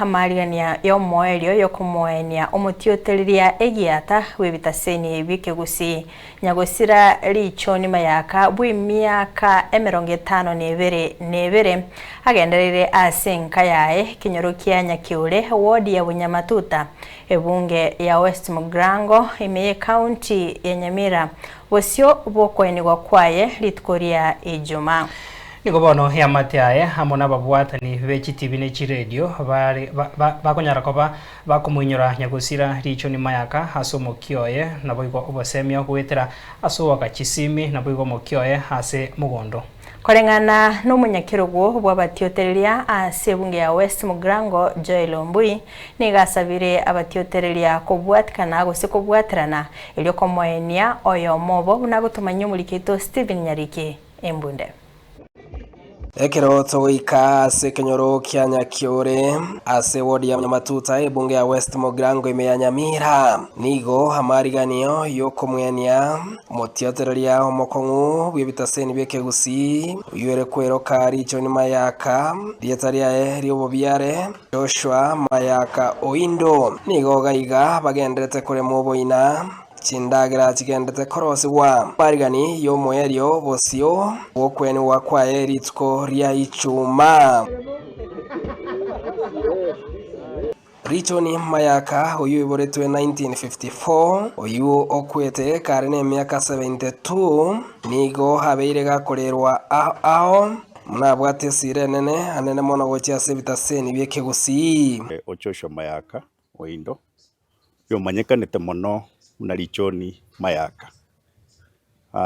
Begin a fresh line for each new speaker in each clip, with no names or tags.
amarigania y'omoerio y'okomoenia omotiotereria egiata bw'ebitaseni bi'ekegusii, nyagosira richoni mayaka bw'emiaka 52 nebere, agendereire ase enka yaye ekenyoro kia Nyakiure, ward ya Bunyamatuta, ebunge ya West Mugirango, ime y'ecounty ya Nyamira, Bosio bw'okoenigwa kwaye rituko ria Ijumaa.
Nigo bono eamate aye amo nababwatani be chitibi ne chiredio bare bakonyara koba bakomoinyora nyagosira Richoni Mayaka ase omokia oye, naboigo obosemia goetera ase ogoaka chisimi naboigo omokia oye ase mogondo.
Koreng'ana nomonyakerogo bw'abatiotereria ase ebunge ya West Mugirango Joel Ombui nigo asabire abatiotereria kobwatikana gose kobwaterana erio komoenia oyomo obo buna agotomanyia omoriki oito Stephen Nyariki Embunde.
Ekero togoika ase ekenyoro kia Nyakiore, ase ward ya Nyamatuta, ebunge ya West Mugirango ime ya Nyamira, nigo amariganio yokomwenia Omotiotereria omokong'u bw'ebitaseni bi'ekegusii, oyio ere kweroka Richoni Mayaka, rieta riaye ri'obobiare, Joshua Mayaka Oindo. Nigo gaiga bagenderete korema oboina, chindagera chigenderete korosigwa, amarigani y'omoerio bosio bw'okwenigwa kwaye rituko ria Ichuma. Richoni Mayaka, oyio oiboretwe 1954, oyio okwete kare nemiaka 72, nigo abeire gakorerwa ao ao, buna abwate esira enene anene mono gochia ase ebitaseni bi'ekegusii.
Ojoshua Mayaka oindo, oyomanyekanete mono buna Richoni Mayaka.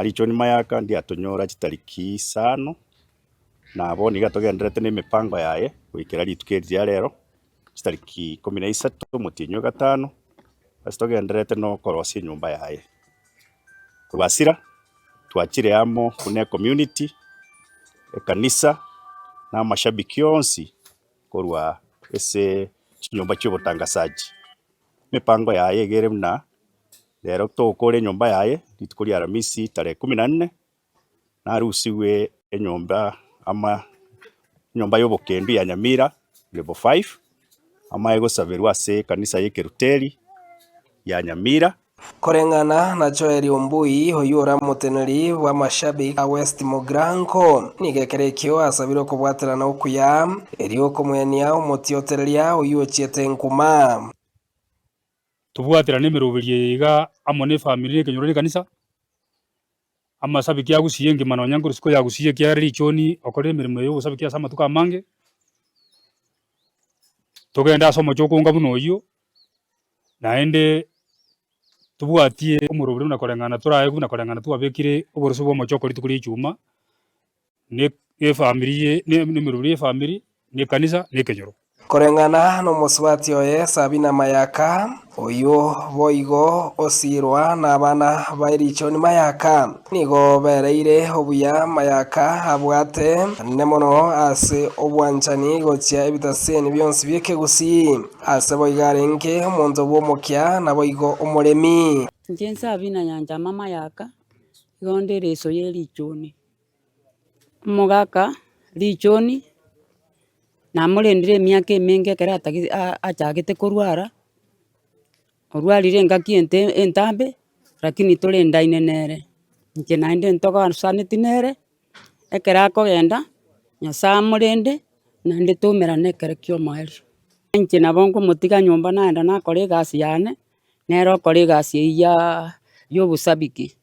Richoni Mayaka ndiatonyora chitariki isano, na bono iga togendererete na emipango yaye goikera rituko eri ria rero. Chitariki ikomi na isato omotienyi o gatano, ase togendererete nokorosia enyomba yaye. Korwa Asira, twachire amo buna ecommunity, ekanisa, na amashabiki onsi korwa ase chinyomba chia obotangasaji. Emepango yaye iga ere buna, rero togokora enyomba yaye rituko ria aramisi tarehe kumi na nne, Narusigwe enyomba ama enyomba y'obokendu ya Nyamira level 5, amaye gosaberwa ase ekanisa y'Ekeruteri ya Nyamira.
Koreng'ana na Joel Ombui, oyio ore omoteneneri bw'amashabiki a West Mugirango, nigo ekero ekio asabire okobwaterana okuya, erio okomwenia omotiotereria oyio ochiete nkuma.
Tobwaterane emeroberio eye iga amo ne efamiri na ekenyoro na ekanisa. Amasabiki agusie engima nonya nkorwa isiko yagusie ekiagera richoni okorire emeremo eye y'obosabiki ase amatuko amange, togende ase omochie okonga buna oyio, naende tobwatie omorobori buna koreng'ana toraegwe buna koreng'ana twabekire oboroso bwa omochie oko rituko ria ichuma. ne efamiri ye ne emeroberi y'efamiri, ne ekanisa, na ekenyoro.
Koreng'ana nomosubati oye Sabina Mayaka, oyio boigo osiirwa nabana ba Erichoni Mayaka, nigo bereire obuya Mayaka abwate anene mono ase obwanchani gochia ebitaseni bionsi bi'ekegusii, ase boigo arenge omonto bw'omokia naboigo omoremi.
Inche Sabina Nyanchama Mayaka, igo nde ereso y'erichoni. Omogaka richoni, namorendire emiaka emenge ekero atagete achagete korwara, orwarire engaki ente entambe, lakini torendaine nere, inche naende ntogosaneti nere, ekero akogenda, Nyasaye amorende, naende toumerane ekero kia omoerio. Inche nabo nkomotiga nyomba naenda nakora egasi yane, nere okora egasi eywo yaa ya obosabiki.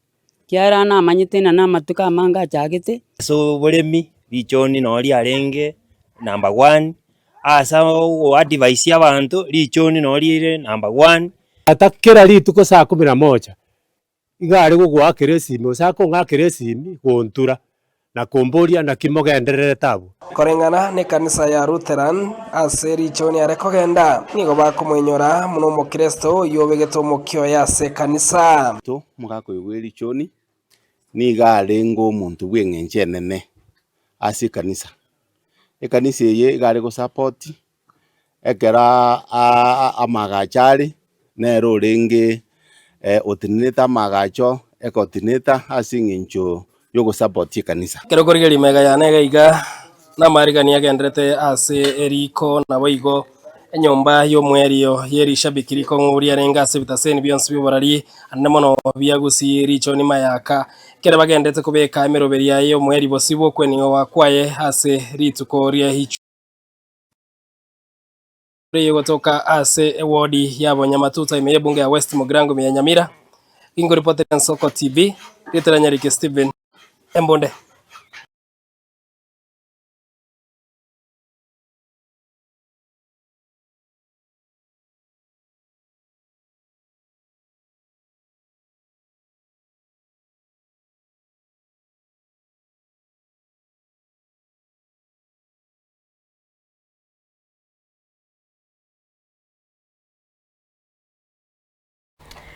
Ekiagera namanyete ng'a namatuko amange achagete.
Ase oboremi richoni noo riarenge number one, ase ogoadvise abanto richoni noo rire number one.
Tata kera rituko saa kumi na moja, iga are gogoakera esimi gose akong'akera esimi gontura. Na komboria, Naki mogendererete abwo?
Koreng'ana nekanisa ya Lutheran, ase richoni are kogenda, nigo bakomoinyora buna omokristo oyio obegete omokia oye ase ekanisa.
Omogaka oyo bwe richoni nigo arenge omonto bw'eng'encho enene ase ekanisa. Ekanisa eye iga are gosupport ekero amaagacho are, nere orenge otenenete amaagacho ecoordinator ase eng'encho yogosupport ekanisa.
Ekero okorigereria magega yane iga iga, namarigani agenderete ase eriko, naboigo. Enyomba y'omwerio ye rishabiki rikong'u riarenge ase ebitaseni bionsi bi'oborari, anene mono bia Gusii, Richoni, Mayaka, ekero bagendete kobeka emeroberi yaye y'omwerio bosio bw'okwenigwa kwaye ase rituko rie Rigotoka ase ewodi ya Bonyamatuta ime y'ebunge ya West Mugirango ime ya Nyamira, Gingo Reporter Ensoko TV, Ritaranyariki Stephen Embunde.